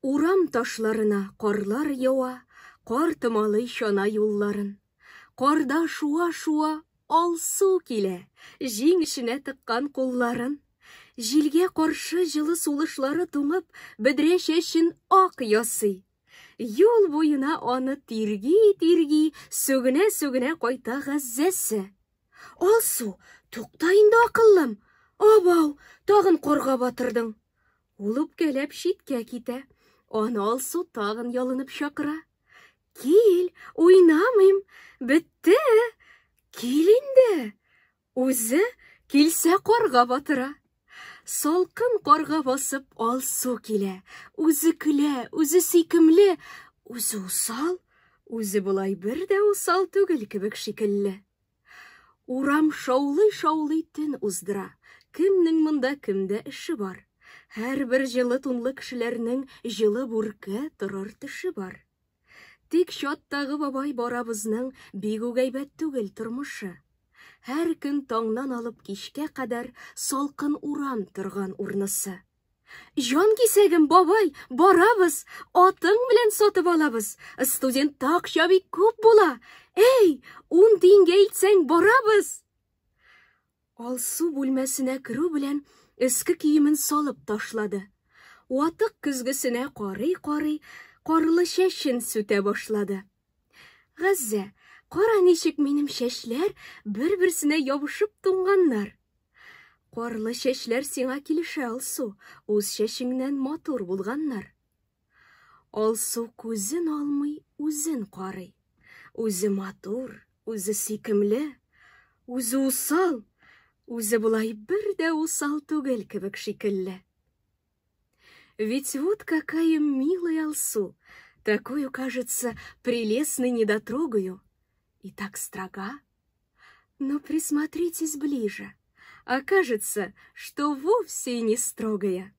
Урам ташларына карлар ява, кар томалый чана юлларын. Карда шуа-шуа Алсу килә, җиң эченә тыккан кулларын. Җилгә каршы җылы сулышлары туңып, бөдрә чәчен ак ясый. Юл буена аны тирги-тирги, сүгенә-сүгенә кайта Газзәсе. Алсу, тукта инде, акыллым! Абау, тагын карга батырдың. Ул үпкәләп читкә китә. Аны Алсу тагын ялынып чакыра. Кил, уйнамыйм, бетте. Кил инде. Үзе килсә карга батыра. Салкын карга басып Алсу килә. Үзе көлә, үзе сөйкемле, үзе усал, үзе болай бер дә усал түгел кебек шикелле. Урам шаулый-шаулый төн уздыра. Кемнең монда кемдә эше бар? Һәрбер җылы тунлы кешеләрнең җылы бүрке торыр төше бар. Тик чаттагы бабай барабызның бик үк әйбәт түгел тормышы. Һәр көн таңнан алып кичкә кадәр салкын урам торган урнысы. Җан кисәгем, бабай, барабыз, атың белән сатып алабыз. Студентта акча бик күп була. Эй, 10 тиенгә әйтсәң, барабыз. Алсу бүлмәсенә керү белән өске киемен салып ташлады. Ватык көзгесенә карый-карый, карлы чәчен сүтә башлады. Газзә, кара ничек минем чәчләр бер-берсенә ябышып туңганнар. Карлы чәчләр сиңа килешә, Алсу, үз чәчеңнән матур булганнар. Алсу күзен алмый, үзен карый. Үзе матур, үзе сөйкемле, үзе усал, үзе болай бер дә усал түгел кебек шикелле. Ведь вот какая милая Алсу, такую, кажется, прелестной недотрогаю. И так строга. Но присмотритесь ближе. Окажется, что вовсе и не строгая.